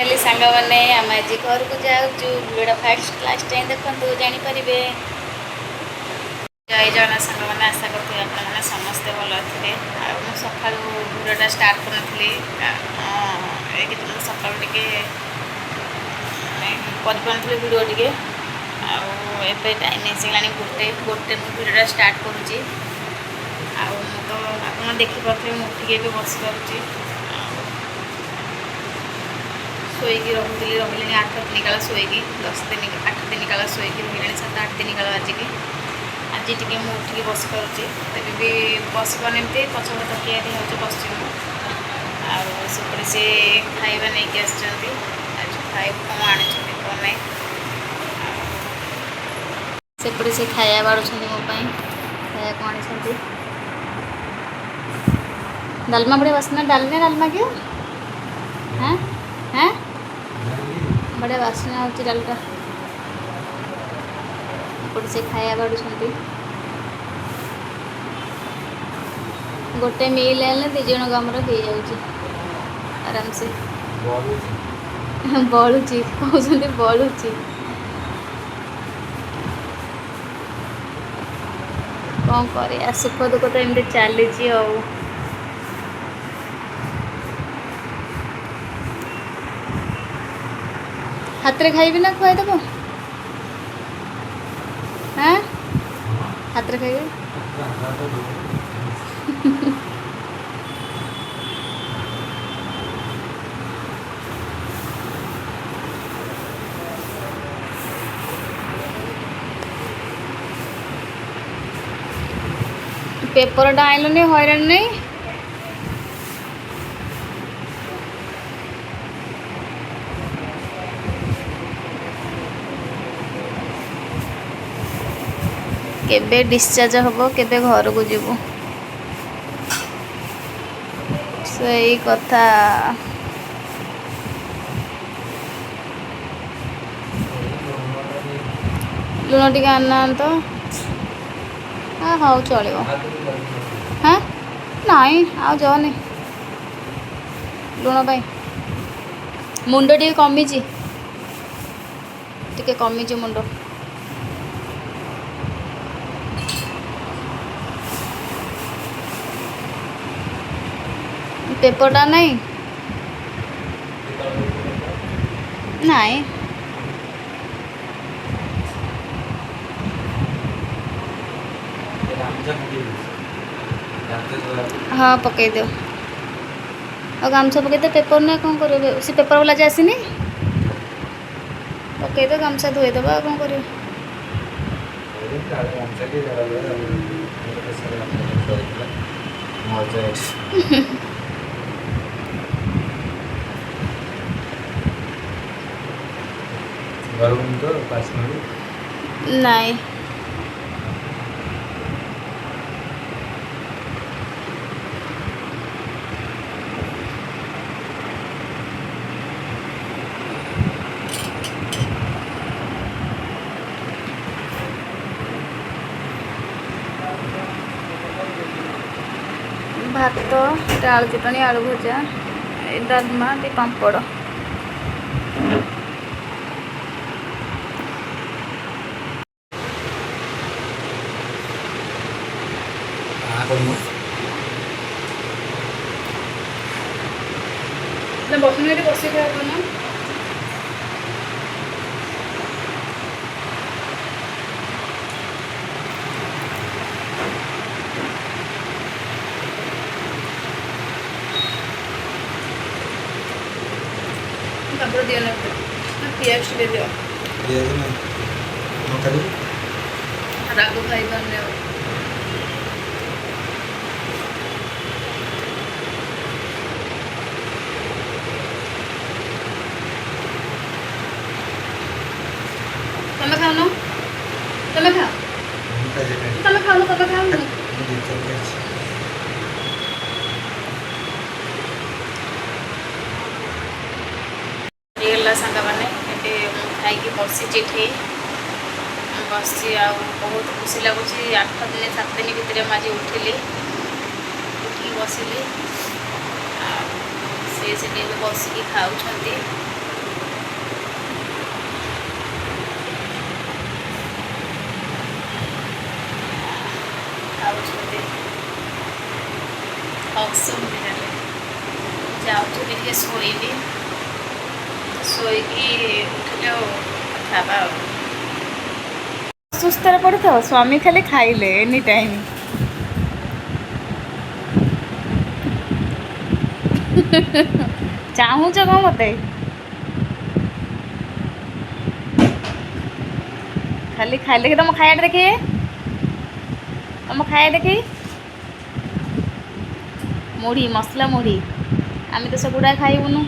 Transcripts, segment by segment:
ହେଲେ ସାଙ୍ଗମାନେ, ଆମେ ଆଜି ଘରକୁ ଯାଉଛୁ। ଭିଡ଼ିଓଟା ଫାଷ୍ଟ ଲାଷ୍ଟ ଟାଇମ୍ ଦେଖନ୍ତୁ, ଜାଣିପାରିବେ। ଜୟ ଜଗନ୍ନାଥ ସାଙ୍ଗମାନେ, ଆଶା କରୁଥିବେ ଆପଣମାନେ ସମସ୍ତେ ଭଲ ଥିବେ। ଆଉ ମୁଁ ସକାଳୁ ଭିଡ଼ିଓଟା ଷ୍ଟାର୍ଟ କରିନଥିଲି, କାରଣ ମୁଁ ସକାଳୁ ଟିକେ କରିପାରୁନଥିଲି ଭିଡ଼ିଓ ଟିକେ। ଆଉ ଏବେ ଟାଇମ୍ ହେଇସାରିଲାଣି ଗୋଟେ, ମୁଁ ଭିଡ଼ିଓଟା ଷ୍ଟାର୍ଟ କରୁଛି। ଆଉ ମୁଁ ତ ଆପଣ ଦେଖିପାରୁଥିବେ, ମୁଁ ଉଠିକି ଏବେ ବସିପାରୁଛି। ଆଉ ଶୋଇକି ରହୁଥିଲି, ରହିଲିଣି 8 ଦିନ କାଳ ଶୋଇକି, 10 ଦିନ, 8 ଦିନ କାଳ ଶୋଇକି ରହିଲିଣି, 7-8 ଦିନ କାଳ। ଆଜିକି ଆଜି ଟିକେ ମୁଁ ଉଠିକି ବସିପାରୁଛି। ତେବେ ବି ବସିପାରୁନି, ଏମିତି ପଛପଟ ତକିଆ ହେଉଛି ବସିଛି ମୁଁ। ଆଉ ସେପଟେ ସେ ଖାଇବା ନେଇକି ଆସିଛନ୍ତି। ଆଜି ଖାଇବୁ, କ'ଣ ଆଣିଛନ୍ତି କ'ଣ ନାହିଁ। ସେପଟେ ସେ ଖାଇବା ବାଢ଼ୁଛନ୍ତି ମୋ ପାଇଁ। ଖାଇବା କ'ଣ ଆଣିଛନ୍ତି? ଡାଲମା। ବଢ଼ିଆ ବାସ୍ନା। ଡାଲି ନା ଡାଲମା କି? ହଁ ହଁ, ବଢ଼ିଆ ବାସ୍ନା ହେଉଛି ଡାଲିଟା। ଏପଟେ ସେ ଖାଇବା ବାଢ଼ୁଛନ୍ତି। ଗୋଟେ ମିଲ୍ ହେଲେ ଦୁଇ ଜଣଙ୍କ ଆମର ହେଇଯାଉଛି ଆରାମସେ। ବଳୁଛି କହୁଛନ୍ତି, ବଳୁଛି। କ'ଣ କରିବା, ସୁଖ ଦୁଃଖ ତ ଏମିତି ଚାଲିଛି। ଆଉ ହାତରେ ଖାଇବି ନା ଖୁଆଇଦେବ? ହଁ, ହାତରେ ଖାଇବି। ପେପରଟା ଆଣିଲୁନି, ହଇରାଣ ନାହିଁ। କେବେ ଡିସଚାର୍ଜ ହେବ, କେବେ ଘରକୁ ଯିବୁ, ସେଇ କଥା। ଲୁଣ ଟିକେ ଆଣିନାହାନ୍ତି ତ? ହଁ, ହଉ, ଚଳିବ। ହଁ, ନାଇଁ, ଆଉ ଯାଅନି ଲୁଣ ପାଇଁ। ମୁଣ୍ଡ ଟିକେ କମିଛି, ଟିକେ କମିଛି ମୁଣ୍ଡ। ପେପରଟା ନାହିଁ? ନାଇଁ। ହଁ, ପକେଇଦିଅ। ଆଉ ଗାମୁଛା ପକେଇଦିଅ। ପେପର ନା କ'ଣ କରିବ? ସେ ପେପର ବାଲା ଯେ ଆସିନି। ପକେଇଦିଅ, ଗାମୁଛା ଧୋଇଦେବା, ଆଉ କ'ଣ କରିବ? ଗାମୁଛା କି ମଜା ଏଠି। ଗରମ ତ ପାସ୍। ନାଇଁ। ଭାତ, ଏଇଟା ଆଳୁ ଚଟଣି, ଆଳୁ ଭଜା, ଏ ଡାଲମା, ଟିକେ ପାମ୍ପଡ଼। କରୁନୁ। ନା, ବସୁନ ଏଠି, ବସି ଖାଇବ ନା। ପାମ୍ପଡ଼ ଦିଅ ନା, ନା, ପିଆଜ ଟିକେ ଦିଅ। ପିଆଜ ନାହିଁ, ଲଙ୍କା ଦେବି। ରାଗ ଖାଇପାରୁନି ଆଉ। ତମେ ଖାଉନ, ତମେ ଖାଅ। ମୁଁ ଖାଇସାରିଲିଣି। ତମେ ଖାଉନ, ତମେ ଖାଉନ। ମୁଁ 2 ଥର ଖାଇଛି। ହେଇଗଲା ସାଙ୍ଗମାନେ, ଏବେ ମୁଁ ଖାଇକି ବସିଛି ଏଠି ବସିଛି। ଆଉ ବହୁତ ଖୁସି ଲାଗୁଛି। 8 ଦିନ, 7 ଦିନ ଭିତରେ ମୁଁ ଆଜି ଉଠିଲି, ଉଠିକି ବସିଲି। ଆଉ ସେ ସେଠି ଏବେ ବସିକି ଖାଉଛନ୍ତି। ଟିକେ ଶୋଇବି, ଶୋଇକି ଉଠିଲେ ଆଉ କଥା ହେବା। ଆଉ ସୁସ୍ଥରେ ପଡ଼ିଥାଅ। ସ୍ୱାମୀ ଖାଲି ଖାଇଲେ ଏନି ଟାଇମ୍। ଚାହୁଁଛ କ'ଣ ମତେ? ଖାଲି ଖାଇଲେ। ଦେଖି ତମ ଖାଇବାଟା, ଦେଖି ତମ ଖାଇବା, ଦେଖି। ମୁଢ଼ି ମସଲା, ମୁଢ଼ି। ଆମେ ତ ସେଗୁଡ଼ା ଖାଇବୁନୁ।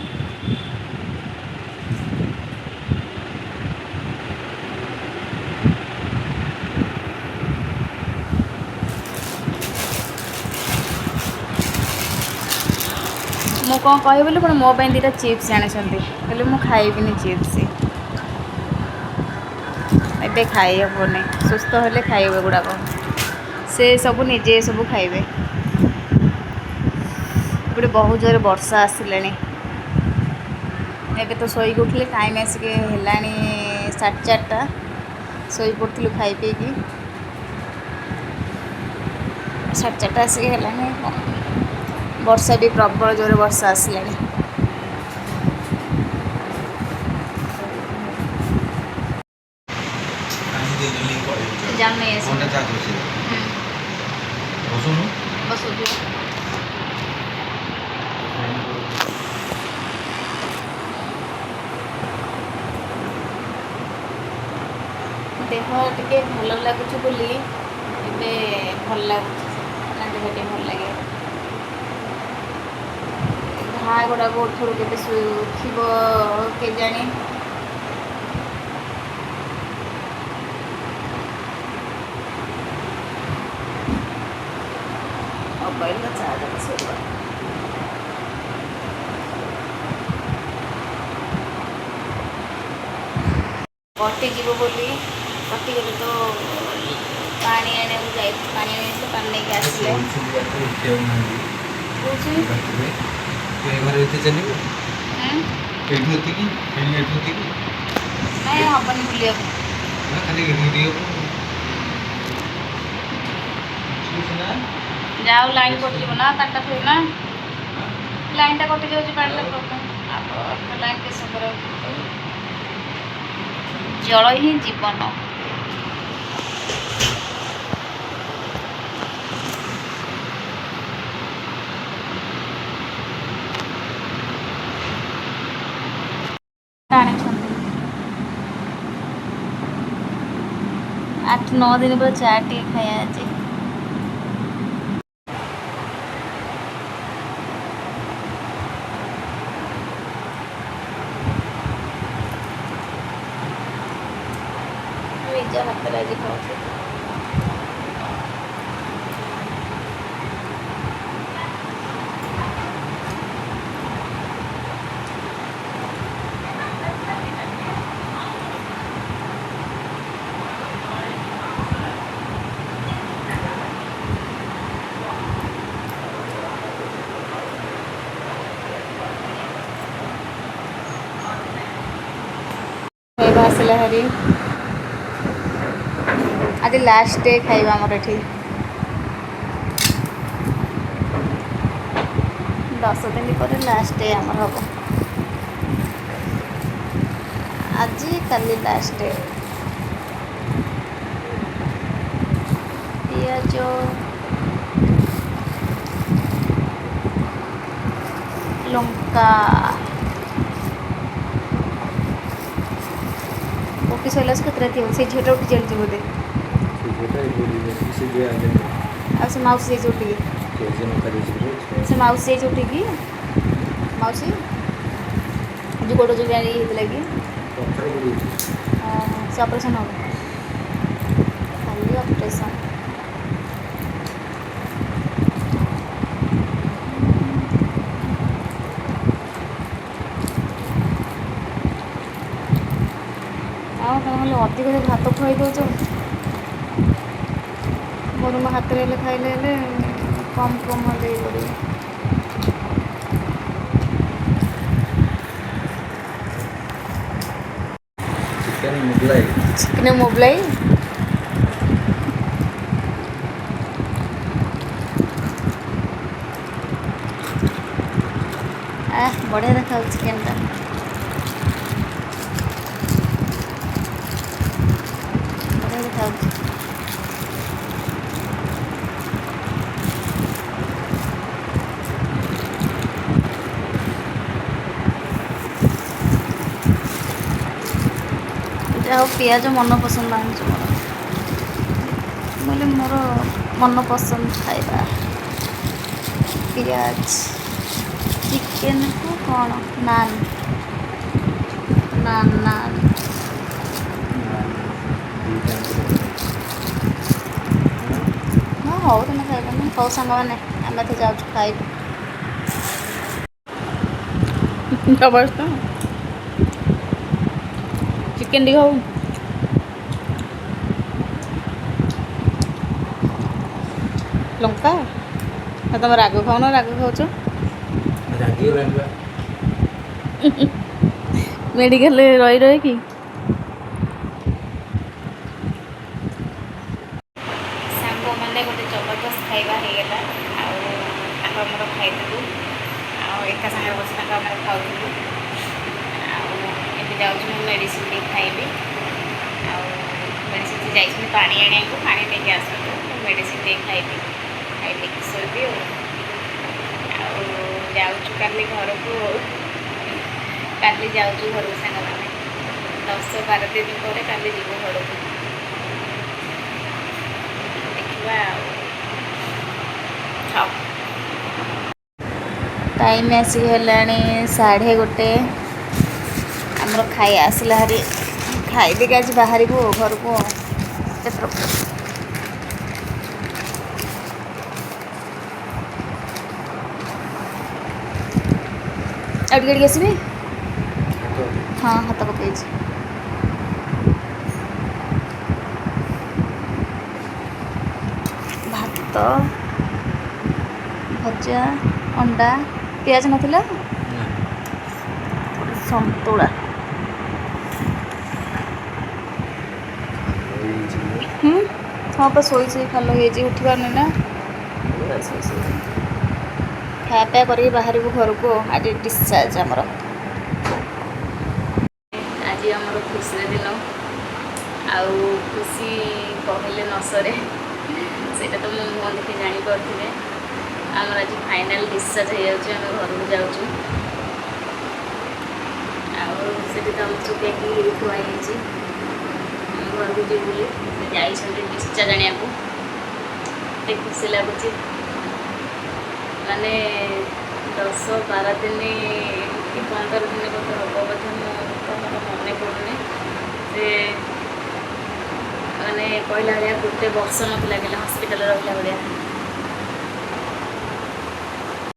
ମୁଁ କ'ଣ କହିବି ବୋଲି ପୁଣି ମୋ ପାଇଁ ଦୁଇଟା ଚିପ୍ସ ଆଣିଛନ୍ତି। କହିଲେ ମୁଁ ଖାଇବିନି ଚିପ୍ସ, ଏବେ ଖାଇ ହେବନି, ସୁସ୍ଥ ହେଲେ ଖାଇବେ ଏଗୁଡ଼ାକ। ସେ ସବୁ ନିଜେ ସବୁ ଖାଇବେ। ଏପଟେ ବହୁତ ଜୋରେ ବର୍ଷା ଆସିଲାଣି। ଏବେ ତ ଶୋଇକି ଉଠିଲେ, ଟାଇମ୍ ଆସିକି ହେଲାଣି 4:30। ଶୋଇ ପଡ଼ିଥିଲୁ ଖାଇ ପିଇକି, 4:30 ଆସିକି ହେଲାଣି। ବର୍ଷା ବି ପ୍ରବଳ ଜୋରେ ବର୍ଷା ଆସିଲାଣି। ଯାଉ ନେଇ ଆସିବ। ଫୋନଟା ଚାର୍ଜ ବସେଇ ବସୁନୁ। ବସଉଛି। ଦେହ ଟିକେ ଭଲ ଲାଗୁଛି ବୋଲି, ଏବେ ଭଲ ଲାଗୁଛି ନା, ଦେହ ଟିକେ ଭଲ ଲାଗେ। ଘା ଗୁଡ଼ାକ ଉଠରୁ କେବେ ଶୁଖିବ କେଜାଣି। ମୋବାଇଲର ଚାର୍ଜ ବସେଇବା। କଟିଯିବ ବୋଲି, କଟିଗଲେ ତ। ପାଣି ଆଣିବାକୁ ଯାଇ, ପାଣି ଆଣିବାକୁ, ପାଣି ନେଇକି ଆସିଲେ। ଶୋଇଥିଲି ରାତିରେ, ଉଠିବାକୁ ନାହାନ୍ତି। କହୁଛି। ରାତିରେ ତୁ ଏ ଘରେ ଏତେ ଚାଲିବୁ? ଏଇଠୁ ଏତିକି, ଏଇଠୁ ଏଠୁ ଏତିକି। ନାଇଁ, ହବନି ବୁଲିବାକୁ। ନା, ଖାଲି ଏଠୁ ଏତିକି ହବ ସିନା। ଯାଉ, ଲାଇନ୍ କଟିଯିବ ନା, ତାରଟା ଥୋଇ ନା ଲାଇନ୍ଟା କଟି ଯାଉଛି, ପାଣିଟା ପ୍ରୋବ୍ଲେମ୍। ଆଉ ଲାଇନ୍ କେତେ ସମୟ? ଜଳ ହିଁ ଜୀବନ। ଆଣିଛନ୍ତି 8-9 ଦିନ ପରେ ଚା ଟିକେ ଖାଇବା ଆଜି। ନିଜ ହାତରେ ଆଜି ଖାଉଛି। ଖାଇବା ଆସିଲା ହାରି। ଆଜି ଲାଷ୍ଟ ଡେ ଖାଇବା ଆମର ଏଠି। 10 ଦିନ ପରେ ଲାଷ୍ଟ ଡେ ଆମର ହବ। ଆଜି କାଲି ଲାଷ୍ଟ ଡେ। ପିଆଜ, ଲଙ୍କା। ଉଠି ଶୋଇଲା କେତେ ରାତି ହେବ? ସେଇ ଝିଅଟା ଉଠି ଚାଲିଛି ବୋଧେ। ସେ ଝିଅଟା ଏଇ ସେ ଝିଅ ଆଗେ। ଆଉ ସେ ମାଉସୀ ଯାଇଛି ଉଠିକି। ସେ ନଙ୍କା ଦେଇଛି। ସେ ମାଉସୀ ଯାଇଛି ଉଠିକି। ମାଉସୀ ଯେଉଁ ଗୋଡ଼ ଯେଉଁ ଇଏ ହେଇଥିଲା କି? ପଥର ପଡ଼ିଯାଇଛି। ହଁ, ସେ ଅପରେସନ୍ ହେବ କାଲି, ଅପରେସନ୍। ଆଉ ତମେ ଖାଲି ଅଧିକ ଯଦି ଭାତ ଖୁଆଇ ଦେଉଛ। ମୋର ମୋ ହାତରେ ହେଲେ ଖାଇଲେ ହେଲେ କମ୍ କମ୍ ହେଲେ ଇଏ କରିବି। ଚିକେନ ମୁଗଲାଇ। ଚିକେନ ମୋଗଲାଇ। ଆহ, ବଢ଼ିଆ ଦେଖାଯାଉଛି ଚିକେନଟା। ବଢ଼ିଆ ଦେଖାଯାଉଛି। ଯାହା ହଉ, ପିଆଜ ମନ ପସନ୍ଦ ଆଣିଛୁ ମୋର। ବୋଲେ ମୋର ମନ ପସନ୍ଦ ଖାଇବା ପିଆଜ। ଚିକେନକୁ କ'ଣ ନାନ୍ ନାନ୍ ନାନ୍। ଦିଟା। ହଁ, ହଉ, ତମେ ଖାଇବନି। ହଉ ସାଙ୍ଗମାନେ, ଆମେ ତ ଯାଉଛୁ ଖାଇବୁ। ଜବରଦସ୍ତ ଚିକେନ ଟିକେ ହଉ। ଲଙ୍କା ଆଉ ତମେ ରାଗ ଖାଉନ, ରାଗ ଖାଉଛ। ରାଗିଗଲାଣି ବା। ମେଡ଼ିକାଲରେ ରହି ରହିକି। ସାଙ୍ଗମାନେ, ଗୋଟେ ଜବରଦସ୍ତ ଖାଇବା ହେଇଗଲା ଆଉ ତାଙ୍କ ଆମର ଖାଇଦେଲୁ ଆଉ ଏକା ସାଙ୍ଗରେ ବସି ତାଙ୍କ ଆମର ଖାଉଥିଲୁ। ଆଉ ଏବେ ଯାଉଛୁ, ମୁଁ ମେଡ଼ିସିନ ଟିକେ ଖାଇବି। ଆଉ ମେଡ଼ିସିନ, ସେ ଯାଇଛନ୍ତି ପାଣି ଆଣିବାକୁ, ପାଣି ନେଇକି ଆସନ୍ତୁ, ମୁଁ ମେଡ଼ିସିନ ଟିକେ ଖାଇବି, ଖାଇ ଦେଇକି ଶୋଇବି। ଆଉ ଆଉ ଯାଉଛୁ କାଲି ଘରକୁ। ଆଉ କାଲି ଯାଉଛୁ ଘରକୁ ସାଙ୍ଗମାନେ। 10-12 ଦିନ ପରେ କାଲି ଯିବୁ ଘରକୁ। ଦେଖିବା। ଆଉ ଖାଅ। ଟାଇମ୍ ଆସିକି ହେଲାଣି 1:30। ଆମର ଖାଇ ଆସିଲା ହାରି, ଖାଇ ଦେଇକି ଆଜି ବାହାରିବୁ ଆଉ ଘରକୁ। ଆଉ ଏଥର ଆଉ ଟିକେ ଟିକେ ଆସିବି। ହଁ, ହାତ ପକେଇଛି। ଭାତ, ଭଜା, ଅଣ୍ଡା, ପିଆଜ ନଥିଲା, ଗୋଟେ ସନ୍ତୁଳା। ହୁଁ, ହଁ ପା, ଶୋଇ ଶୋଇ ଖାଲ ହେଇଯାଇଛି, ଉଠି ପାରୁନି ନା। ପୁରା ଶୋଇ ଶୋଇ। ଖାଇବା ପିଇବା କରିକି ବାହାରିବୁ ଘରକୁ ଆଉ। ଆଜି ଡିସଚାର୍ଜ ଆମର। ଆଜି ଆମର ଖୁସିର ଦିନ ଆଉ ଖୁସି କହିଲେ ନ ସରେ। ସେଇଟା ତ ମୋ ମୁହଁ ଦେଖି ଜାଣିପାରୁଥିବେ। ଆମର ଆଜି ଫାଇନାଲ୍ ଡିସଚାର୍ଜ ହେଇଯାଉଛି, ଆମେ ଘରକୁ ଯାଉଛୁ। ଆଉ ସେଠି ତ ଆମର ସବୁ ପ୍ୟାକିଂ ହେଇକି ଥୁଆ ହେଇଛି, ଆମେ ଘରକୁ ଯିବୁ ବୋଲି। ସେ ଯାଇଛନ୍ତି ଡିସଚାର୍ଜ ଆଣିବାକୁ। ଏତେ ଖୁସି ଲାଗୁଛି, ମାନେ 10-12 ଦିନ କି 15 ଦିନ ବୋଧେ ହେବ ବୋଧେ, ମୁଁ ତ ମୋର ମନେ ପଡ଼ୁନି। ସେ ମାନେ କହିଲା ଭଳିଆ ଗୋଟେ ବର୍ଷ ମୋତେ ଲାଗିଲା ହସ୍ପିଟାଲରେ ରହିଲା ଭଳିଆ।